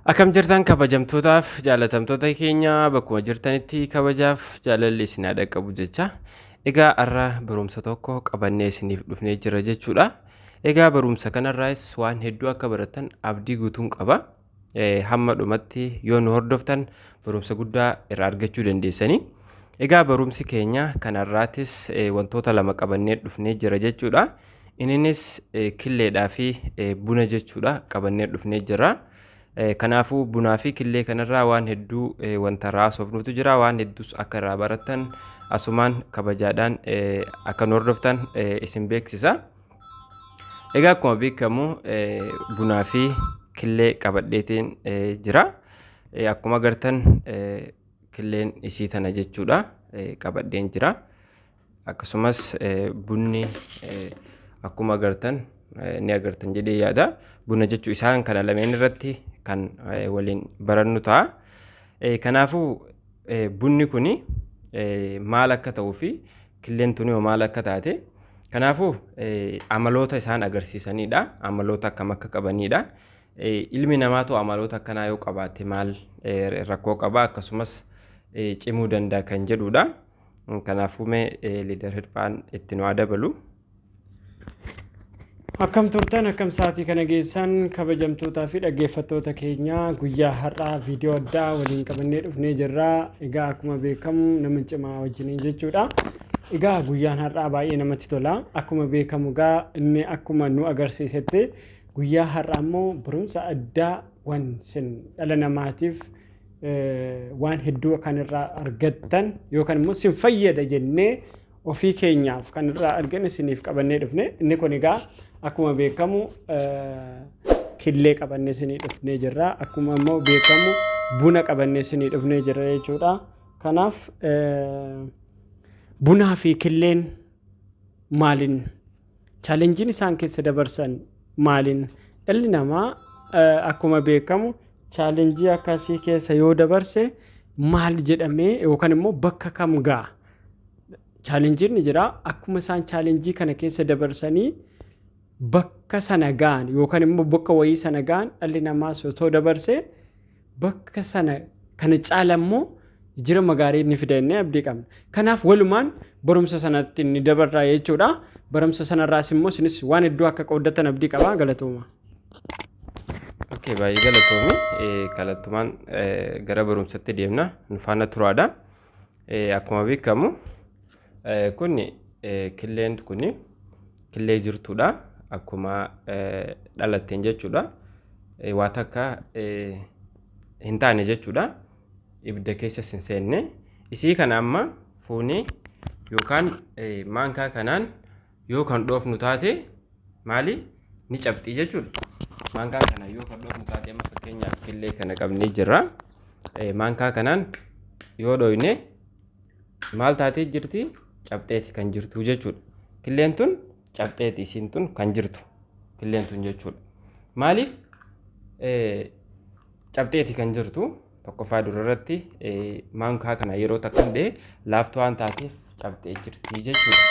Akkam jirtan kabajamtootaaf jaalatamtoota keenya, bakkuma jirtanitti kabajaaf jaalalli isin haa dhaqqabu jecha. Egaa har'a barumsa tokko qabannee isiniif dhufnee jira jechuudha. Egaa barumsa kanarraas waan hedduu akka baratan abdii guutuun qaba. Hamma dhumatti yoo nu hordoftan barumsa guddaa irraa argachuu dandeessanii. Egaa barumsi keenya kanarraatis wantoota lama qabannee dhufnee jira jechuudha. Inninis killeedhaa fi buna jechuudha qabannee dhufnee jira. Kanaafuu bunaa fi killee kanarraa waan hedduu wanta irraa haasofnutu jira. Waan hedduus akka irraa barattan asumaan kabajaadhaan akka nu hordoftan isin beeksisa. Egaa akkuma beekamu bunaa fi killee qabadheetiin jira. Akkuma agartan killeen isii tana jechuudha qabadheen jira. Akkasumas bunni akkuma agartan ni agartan jedhee yaada. Buna jechuu isaan kana lameen irratti kan waliin barannu ta'a. Kanaafuu bunni kuni maal akka ta'uu fi killeen tuni maal akka taate, kanaafuu amaloota isaan agarsiisanidha. Amaloota akkam akka qabanidha. Ilmi namaatu amaloota akkanaa yoo qabaate maal rakkoo qaba, akkasumas cimuu danda'a kan jedhudha. Kanaafuu mee Leader Hirphaan itti nu haa dabalu. Akkam turtan, akkam sa'aatii kana geessan, kabajamtootaa fi dhaggeeffattoota keenya? Guyyaa har'aa viidiyoo addaa waliin qabannee dhufnee jirra. Egaa akkuma beekamu nama cimaa wajjiniin jechuudha. Egaa guyyaan har'aa baay'ee namatti tola. Akkuma beekamu egaa inni akkuma nu agarsiisetti guyyaa har'aa immoo barumsa addaa waan sin dhala namaatiif waan hedduu kan irraa argattan yookaan immoo sin fayyada jennee ofii keenyaaf kan irraa arganne isiniif qabannee dhufne. Inni kun egaa akkuma beekamu killee qabannee isinii dhufnee jirra. Akkuma immoo beekamu buna qabannee isinii dhufnee jirra jechuudha. Kanaaf bunaa fi killeen maaliin challengeiin isaan keessa dabarsan maaliin, dhalli namaa akkuma beekamu challenge akkasii keessa yoo dabarse maal jedhamee yookaan immoo bakka kam ga'a? Challengeiin ni jira. Akkuma isaan challenge kana keessa dabarsanii bakka sana ga'an yookaan immoo bakka wayii sana ga'an, dhalli namaas otoo dabarsee bakka sana kana caala immoo jijjiirama gaarii ni fida jennee abdii qabna. Kanaaf walumaan barumsa sanatti ni dabarraa jechuudha. Barumsa sanarraas immoo isinis waan hedduu akka qooddatan abdii qaba. Galatooma. Okay, baay'ee galatoomi. Kallattumaan gara barumsatti deemna. Nu faana turaadha. Akkuma beekamu kun killeen kun killee jirtuudha. Akkuma dhalatteen jechuudha. Waa takka hin taane jechuudha. Ibidda keessas hin seenne. Isii kana amma fuunee yookaan maankaa kanaan yoo kan dhoofnu taate maali ni cabxii jechuudha. Maankaa kana yoo kan dhoofnu taate, amma fakkeenyaaf killee kana qabnee jirra. Maankaa kanaan yoo dhoyne maal taatee jirti? Cabxeeti kan jirtu jechuudha. Killeen tun cabxeeti, isiin tun kan jirtu killeen tun jechuudha. Maaliif cabxeeti kan jirtu? Tokkoffaa durarratti maankaa kana yeroo takka dhee laaftuu waan taateef cabxee jirti jechuudha.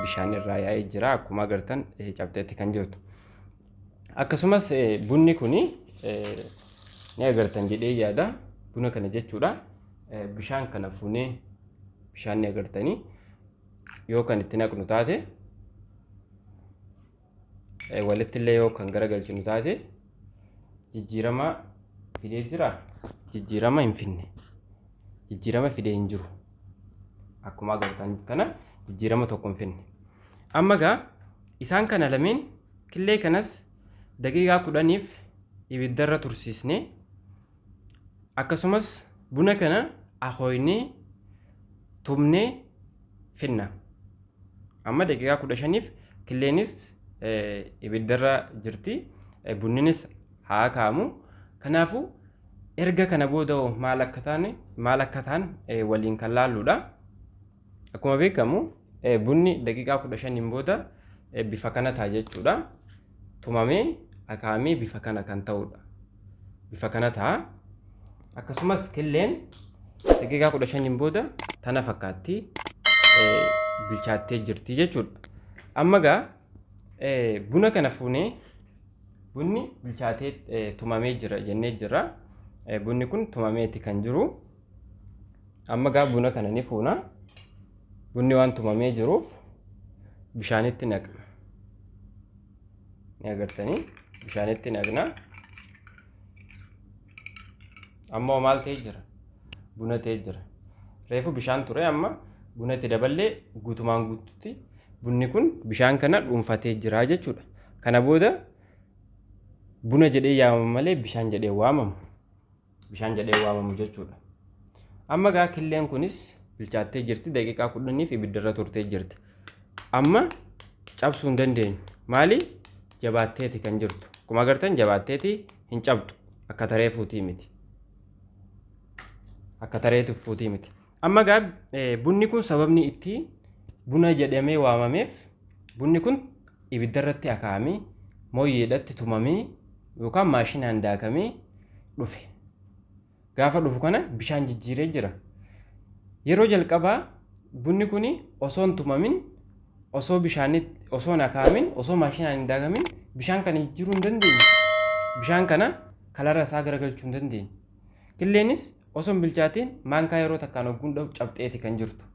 Bishaan irraa yaa'ee jira, akkuma agartan cabxeetti kan jirtu. Akkasumas bunni kuni ni agartan jedhee yaada, buna kana jechuudha. Bishaan kana fuunee, bishaan ni agartanii, yoo kan itti naqnu taate, walitti illee yoo kan garagalchinu taate, jijjiirama fidee jira? Jijjiirama hin finne, jijjiirama fidee hin jiru. Akkuma agartan kana jijjiirama tokko hin finne. Amma gaa isaan kana lameen, killee kanas daqiiqaa 10f ibiddarra tursiisnee, akkasumas buna kana akooynee tumnee finna. Amma daqiiqaa 15f killeenis ibiddarra jirti, bunninis haa kaa'amu. Kanaafuu erga kana booda maal akka taane, maal akka ta'an waliin kan laalluudha. Akkuma beekamu bunni daqiiqaa 15n booda bifa kana ta'a jechuudha. Tumamee akaamee bifa kana kan ta'udha. Bifa kana ta'a. Akkasumas killeen daqiiqaa 15n booda tana fakkaatti, bilchaattee jirti jechuudha. Amma gaa buna kana fuunee, bunni bilchaatee tumamee jira jennee jirra. Bunni kun tumameeti kan jiru. Amma gaa buna kana ni fuuna. Bunni waan tumamee jiruuf bishaanitti naqna. Ni agartanii bishaanitti naqna. Ammoo maal ta'ee jira? Buna ta'ee jira. Reefu bishaan ture, amma buna itti daballee guutumaan guututti bunni kun bishaan kana dhuunfatee jira jechuudha. Kana booda buna jedhee yaamama malee bishaan jedhee waamamu. Bishaan jedhee waamamu jechuudha. Amma gaa killeen kunis bilchaattee jirti, daqiiqaa 10f ibiddarra turtee jirti. Amma cabsuu hin dandeenyu. Maali? Jabaatteeti kan jirtu. Akkuma agartan jabaatteeti, hin cabdu. Akka taree fuutii miti. Akka taree fuutii miti. Amma gaa bunni kun sababni itti buna jedhamee waamameef bunni kun ibiddarratti akaa'amee, mooyyeedhatti tumamee yookaan maashinaan daakamee dhufe. Gaafa dhufu kana bishaan jijjiiree jira. Yeroo jalqabaa bunni kun osoo hin tumamin, osoo bishaanitti osoo hin akaa'amin, osoo maashinaan hin daakamin bishaan kana jijjiiruu hin dandeenye. Bishaan kana kalara isaa garagalchuu hin dandeenye. Killeenis osoo hin bilchaatiin maankaa yeroo takkaan hogguun dhahu cabxeeti kan jirtu.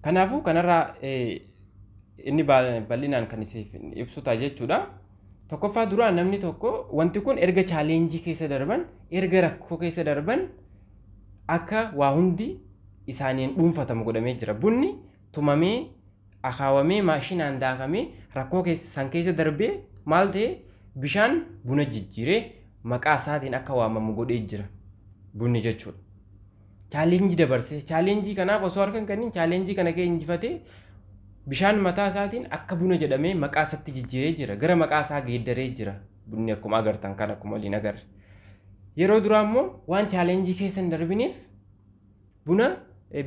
Kanaafuu kanarraa inni bal'inaan kan isiif ibsu ta'a jechuudha. Tokkoffaa duraa namni tokko wanti kun erga challenge keessa darban, erga rakkoo keessa darban, akka waa hundi isaaniin dhuunfatamu godhamee jira. Bunni tumamee, akaawamee, maashinaan daakamee, rakkoo san keessa darbee maal ta'e? Bishaan buna jijjiiree maqaa isaatiin akka waamamu godhee jira bunni jechuudha. Challenge dabarsee, challenge kanaaf osoo harka hin kennin, challenge kana kee injifatee bishaan mataa isaatiin akka buna jedhamee maqaa isaatti jijjiiree jira. Gara maqaa isaa geeddaree jira. Bunni akkuma agartan kan akkuma waliin agarre. Yeroo duraa immoo waan challenge keessa hin darbiniif buna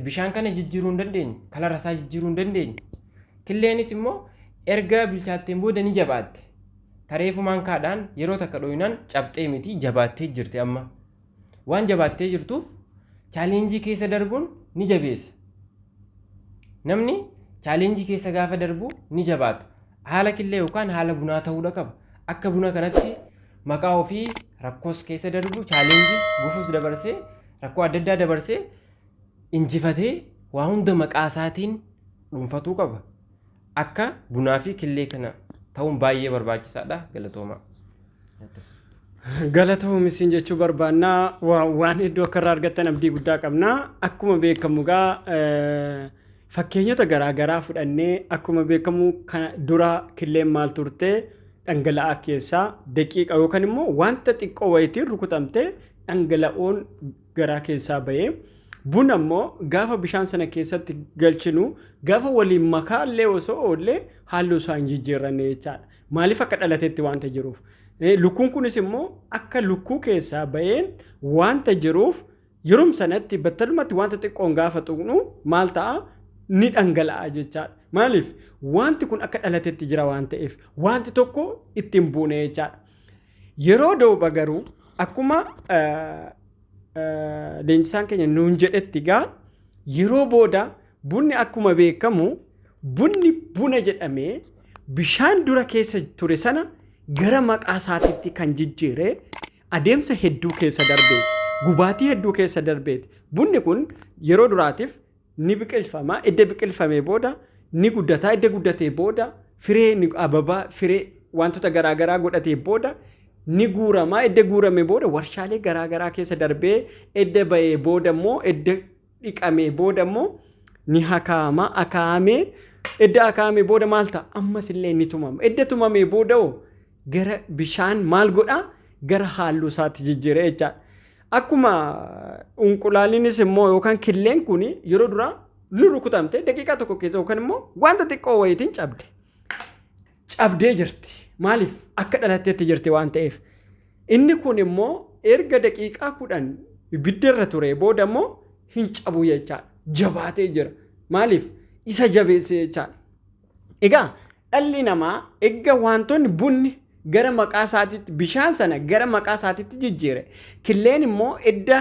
bishaan kana jijjiiruu hin dandeenye. Kalara isaa jijjiiruu hin dandeenye. Killeenis immoo erga bilchaatteen booda ni jabaatte. Tareefu maankaadhaan yeroo takka dhoyinaan cabxee miti, jabaattee jirti amma. Waan jabaattee jirtuuf challenge keessa darbuun ni jabeessa. Namni challenge keessa gaafa darbu ni jabaata. Haala killee yookaan haala bunaa ta'uudha qaba. Akka buna kanatti maqaa ofii rakkoos keessa darbu, challenge gufuus dabarsee, rakkoo adda addaa dabarsee, injifatee waa hunda maqaa isaatiin dhuunfatuu qaba. Akka bunaa fi killee kana ta'uun baay'ee barbaachisaadha. Galatoomaa. Galatoomi isin jechuu barbaannaa, waan hedduu akka irraa argattan abdii guddaa qabna. Akkuma beekamu gaa fakkeenyota garaagaraa fudhannee, akkuma beekamu kana dura killeen maal turte? Dhangala'aa keessaa daqiiqa yookaan immoo wanta xiqqoo wayitiin rukutamte, dhangala'oon garaa keessaa bahee. Buna immoo gaafa bishaan sana keessatti galchinu, gaafa waliin makaa illee osoo oollee halluu isaa hin jijjiirranne jechaadha. Maaliif? Akka dhalatetti wanta jiruuf. Lukkuun kunis immoo akka lukkuu keessaa baheen wanta jiruuf yeroo sanatti battalumatti wanta xiqqoon gaafa tuqnu maal ta'a? Ni dhangala'a jechaadha. Maaliif? Wanti kun akka dhalatetti jira waan ta'eef wanti tokko ittiin buune jechaadha. Yeroo dooba garuu akkuma leenjisaan keenya nuun jedhetti gaa yeroo booda bunni akkuma beekamu bunni buna jedhamee bishaan dura keessa ture sana gara maqaa isaatiitti kan jijjiire adeemsa hedduu keessa darbeeti. Gubaatii hedduu keessa darbeeti. Bunni kun yeroo duraatiif ni biqilfama. Edda biqilfamee booda ni guddata. Edda guddatee booda firee ni ababaa, firee wantoota garaagaraa godhatee booda ni guurama. Edda guurame booda warshaalee garaagaraa keessa darbee edda bahee booda immoo, edda dhiqamee booda immoo ni hakaama. Akaamee, edda akaamee booda maal ta'a? Ammas illee ni tumama. Edda tumamee booda hoo gara bishaan maal godhaa? Gara halluu isaatti jijjiira jechaadha. Akkuma unqulaaliinis immoo yookaan killeen kun yeroo duraa ni rukutamte, daqiiqaa tokko keessa yookaan immoo wanta xiqqoo wayiitiin cabde. Cabdee jirti. Maaliif? Akka dhalatteetti jirti waan ta'eef. Inni kun immoo erga daqiiqaa 10 ibidda irra ture booda immoo hin cabu jechaadha. Jabaatee jira. Maaliif? Isa jabeesse jechaadha. Egaa dhalli namaa erga wantoonni bunni gara maqaa isaatiitti, bishaan sana gara maqaa isaatiitti jijjiire, killeen immoo edda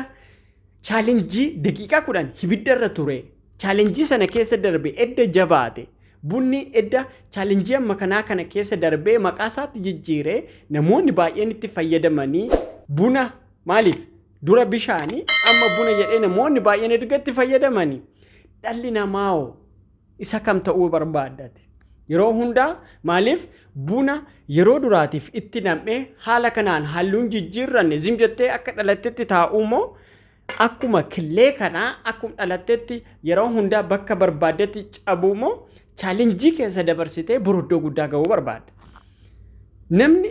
challenge daqiiqaa 10 ibidda irra ture, challenge sana keessa darbe, edda jabaate, bunni edda challenge amma kanaa kana keessa darbee maqaa isaatti jijjiire, namoonni baay'een itti fayyadamanii buna Maaliif? Dura bishaanii amma buna jedhee namoonni baay'een erga itti fayyadamanii dhalli namaa hoo isa kam ta'uu barbaaddate? Yeroo hundaa maaliif buna yeroo duraatiif itti nam'ee haala kanaan halluun jijjiirranne zim jettee akka dhalattetti taa'uu moo akkuma killee kanaa akkuma dhalattetti yeroo hundaa bakka barbaaddetti cabuu moo challenge keessa dabarsitee boru iddoo guddaa ga'uu barbaadda? Namni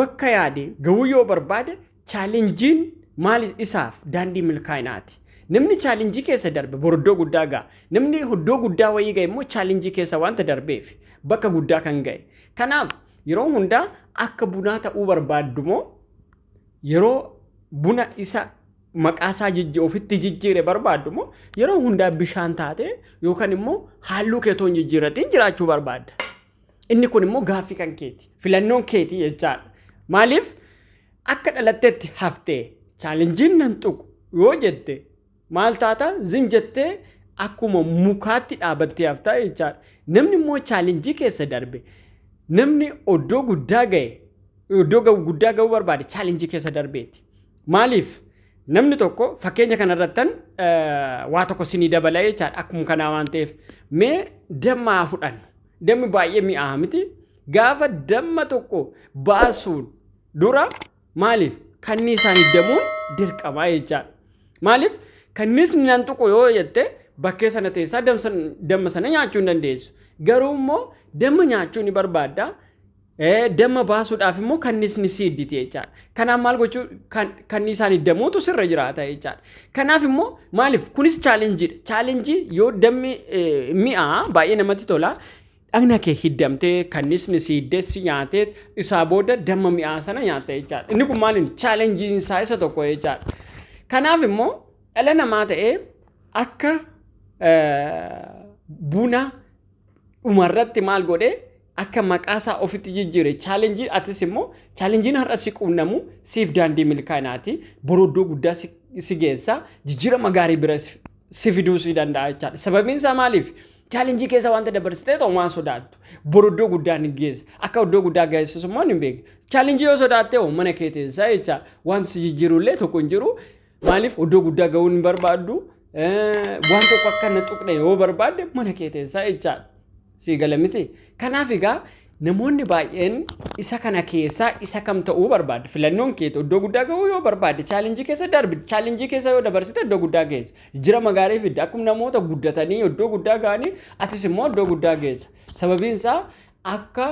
bakka yaade ga'uu yoo barbaade challengiin maal isaaf daandii milkaa'inaati. Namni challenge keessa darbe boru iddoo guddaa ga'a. Namni iddoo guddaa wayii ga'e immoo challenge keessa wanta darbeef bakka guddaa kan ga'e. Kanaaf yeroo hundaa akka bunaa ta'uu barbaaddu moo yeroo buna isa maqaasaa ofitti jijjiire barbaaddu moo yeroo hundaa bishaan taatee yookaan immoo halluu kee otoo hin jijjiirratiin jiraachuu barbaadda? Inni kun immoo gaaffii kan keeti. Filannoon keeti jechaadha. Maaliif akka dhalattetti haftee challengiin nan tuqu yoo jette maal taata? Zim jettee akkuma mukaatti dhaabattee haftaa jechaadha. Namni immoo challenge keessa darbe, namni iddoo guddaa ga'e, iddoo guddaa ga'uu barbaade challenge keessa darbeeti. Maaliif? Namni tokko fakkeenya kanarrattan waa tokko sinii dabala jechaadha akkuma kanaa waan ta'eef. Mee damma haa fudhannu. Dammi baay'ee mi'aawa miti. Gaafa damma tokko baasuun dura maaliif kanniisaan hiddamuun dirqamaa jechaadha. Maaliif kanniisni nan tuqu yoo jette bakkee sana teessaa damma sana nyaachuu hin dandeessu. Garuu immoo damma nyaachuu ni barbaadda. Damma baasuudhaaf immoo kanniisni si hidditi jechaadha. Kanaaf maal gochuu kanniisaan hiddamuutu sirra jiraata jechaadha. Kanaaf immoo maaliif kunis challengeiidha. Challenge yoo dammi mi'aa baay'ee namatti tola. Dhagna kee hiddamtee kanniisni si hiddee si nyaatee isaa booda damma mi'aa sana nyaatta jechaadha. Inni kun maaliin challengeiin isaa isa tokko jechaadha. Kanaaf immoo dhala namaa ta'ee akka buna dhumarratti maal godhee akka maqaa isaa ofitti jijjiire challenge atis immoo challengeiin har'a si quunnamu siif daandii milkaa'inaati. Boroo iddoo guddaa si geessa, jijjiirama gaarii bira si fiduu si danda'a jechaadha. Sababiin isaa maaliif? Challenge keessa wanta dabarsitee ta'u waan sodaattu. Boru iddoo guddaa ni geessa. Akka iddoo guddaa geessus immoo ni beekna. Challenge yoo sodaatte hoo mana kee teessaa jecha wanti si jijjiirullee tokko hin jiru. Maaliif iddoo guddaa ga'uu hin barbaaddu? Waan tokko akka hin tuqne yoo barbaadde mana kee teessaa jechaadha. Sii gala miti. Kanaaf egaa namoonni baay'een isa kana keessaa isa kam ta'uu barbaadde? Filannoon keetu iddoo guddaa ga'uu yoo barbaadde challenge keessa darbi. Challenge keessa yoo dabarsite iddoo guddaa geessa. Jijjiirama gaarii fidda. Akkuma namoota guddatanii iddoo guddaa ga'anii atis immoo iddoo guddaa geessa. Sababiin isaa akka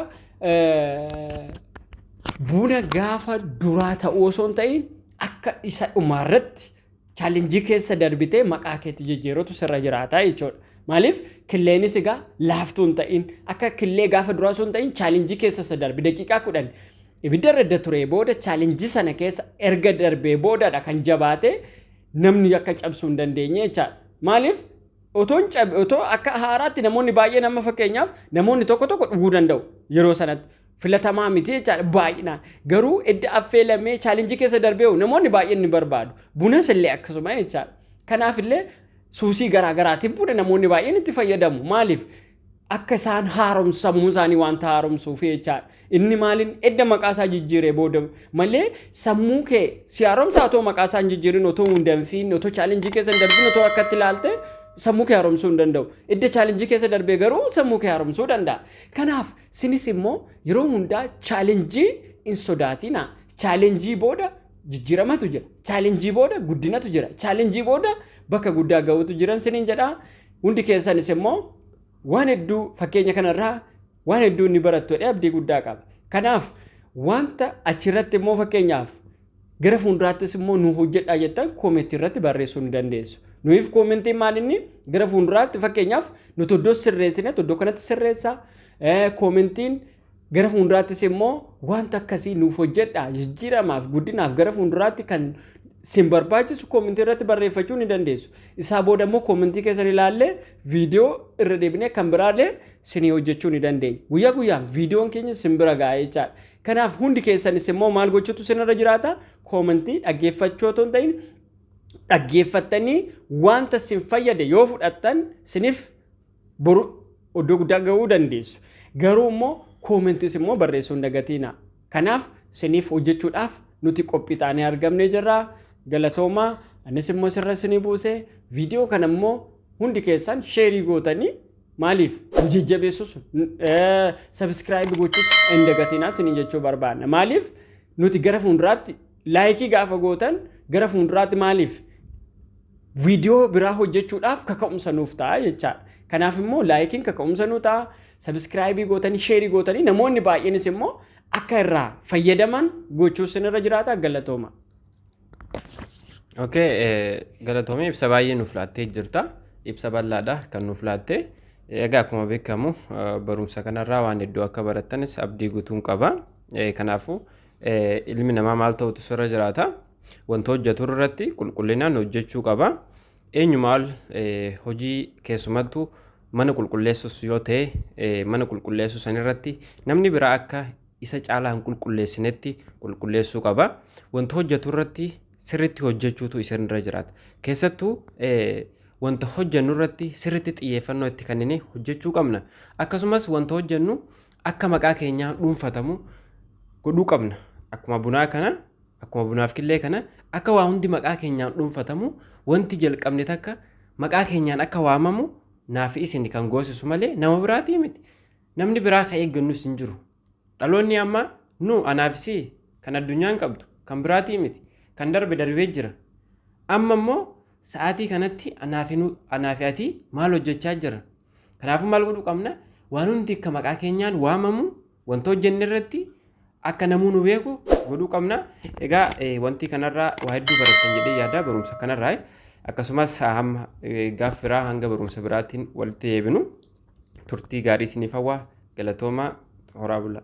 buna gaafa duraa ta'uu osoo hin ta'in akka isa dhumaarratti challenge keessa darbitee maqaa keetti jijjiirutu sirra jiraata jechuudha. Maaliif killeenis egaa laaftuu hin ta'in akka killee gaafa duraa osoo hin ta'in challenge keessa isa darbe daqiiqaa 10 ibidda irra edda turee booda challenge sana keessa erga darbee boodadha kan jabaate namni akka cabsuu hin dandeenye jechaadha. Maaliif otoo hin cabe otoo akka haaraatti namoonni baay'een amma fakkeenyaaf namoonni tokko tokko dhuguu danda'u yeroo sanatti. Filatamaa miti jechaadha baay'inaan. Garuu edda affeelamee challenge keessa darbee namoonni baay'een ni barbaadu. Bunas illee akkasuma jechaadha. Kanaaf illee suusii garaa garaatiif buna namoonni baay'een itti fayyadamu. Maaliif? Akka isaan haaromsu sammuu isaanii wanta haaromsuuf jechaadha. Inni maaliin edda maqaa isaa jijjiiree booda malee sammuu kee si haaromsaa otoo maqaa isaa hin jijjiirin otoo hin danfiin otoo challenge keessa hin darbin otoo akkatti ilaalte sammuu kee haaromsuu hin danda'u. Edda challenge keessa darbee garuu sammuu kee haaromsuu danda'a. Kanaaf sinis immoo yeroo hundaa challenge hin sodaatina. Challenge booda jijjiiramatu jira. Challenge booda guddinatu jira. Challenge booda bakka guddaa ga'utu jiran siniin jedha. Hundi keessanis immoo waan hedduu fakkeenya kanarraa waan hedduu inni barattu jedhee abdii guddaa qaba. Kanaaf wanta achirratti immoo fakkeenyaaf gara fuulduraattis immoo nu hojjedhaa jettan comment irratti barreessuu ni dandeessu. Nuyiif commentiin maal inni gara fuulduraatti fakkeenyaaf nuti iddoo sirreessine iddoo kanatti sirreessaa. Commentiin gara fuulduraattis immoo wanta akkasii nuuf hojjedhaa jijjiiramaaf guddinaaf gara fuulduraatti kan sin barbaachisu comment irratti barreeffachuu ni dandeessu. Isaa booda immoo comment keessan ilaallee viidiyoo irra deebinee kan biraallee sinii hojjechuu ni dandeenya. Guyyaa guyyaan viidiyoon keenya sin bira ga'a jechaadha. Kanaaf hundi keessanis immoo maal gochuutu sinirra jiraata? Comment dhaggeeffachuu otoo hin ta'in dhaggeeffattanii wanta sin fayyade yoo fudhattan siniif boru iddoo guddaa ga'uu dandeessu. Garuu immoo commentis immoo barreessuu hin dagatiina. Kanaaf siniif hojjechuudhaaf Nuti qophii taanee argamnee jirra. Galatoomaa. Anis immoo sirra isinii buuse. Viidiyoo kana immoo hundi keessan share gootanii, maaliif nu jajjabeessus, subscribe gochuus hin dagatinaa isiniin jechuu barbaanna. Maaliif nuti gara fuulduraatti like gaafa gootan, gara fuulduraatti maaliif viidiyoo biraa hojjechuudhaaf kaka'umsa nuuf ta'a jechaadha. Kanaaf immoo likeiin kaka'umsa nuu ta'a. Subscribe gootanii, share gootanii, namoonni baay'eenis immoo akka irraa fayyadaman gochuu isinirra jiraata. Galatooma. Okay, galatoomii, ibsa baay'ee nuuf laattee jirta. Ibsa bal'aadha kan nuuf laatte. Egaa akkuma beekamu barumsa kanarraa waan hedduu akka barattanis abdii guutuun qaba. Kanaafuu ilmi namaa maal ta'utu sirra jiraata? Wanta hojjetu irratti qulqullinaan hojjechuu qaba. Eenyu maal hojii, keessumattuu mana qulqulleessus yoo ta'e, mana qulqulleessuu sanirratti namni biraa akka isa caalaa hin qulqulleessinetti qulqulleessuu qaba. Wanta hojjetu irratti sirriitti hojjechuutu isirra jiraata. Keessattuu wanta hojjennu irratti sirriitti xiyyeeffannoo itti kenninee hojjechuu qabna. Akkasumas wanta hojjennu akka maqaa keenyaan dhuunfatamu godhuu qabna. Akkuma bunaa kana, akkuma bunaaf killee kana, akka waa hundi maqaa keenyaan dhuunfatamu, wanti jalqabne takka maqaa keenyaan akka waamamu naafi isin kan goosisu malee nama biraatii miti. Namni biraa kan eeggannus hin jiru. Dhaloonni amma nu anaafisi kan addunyaan qabdu kan biraatii miti. Kan darbe darbee jira. Amma immoo sa'aatii kanatti anaafi ati maal hojjechaa jira? Kanaafuu maal godhuu qabna? Waan hundi akka maqaa keenyaan waamamu, wanta hojjenne irratti akka namuu nu beeku godhuu qabna. Egaa wanti kanarraa waa hedduu barattan jedhee yaada barumsa kanarraa. Akkasumas hamma gaaf biraa hanga barumsa biraatiin walitti deebinu turtii gaarii isiniif hawwa. Galatoomaa, horaa bulaa.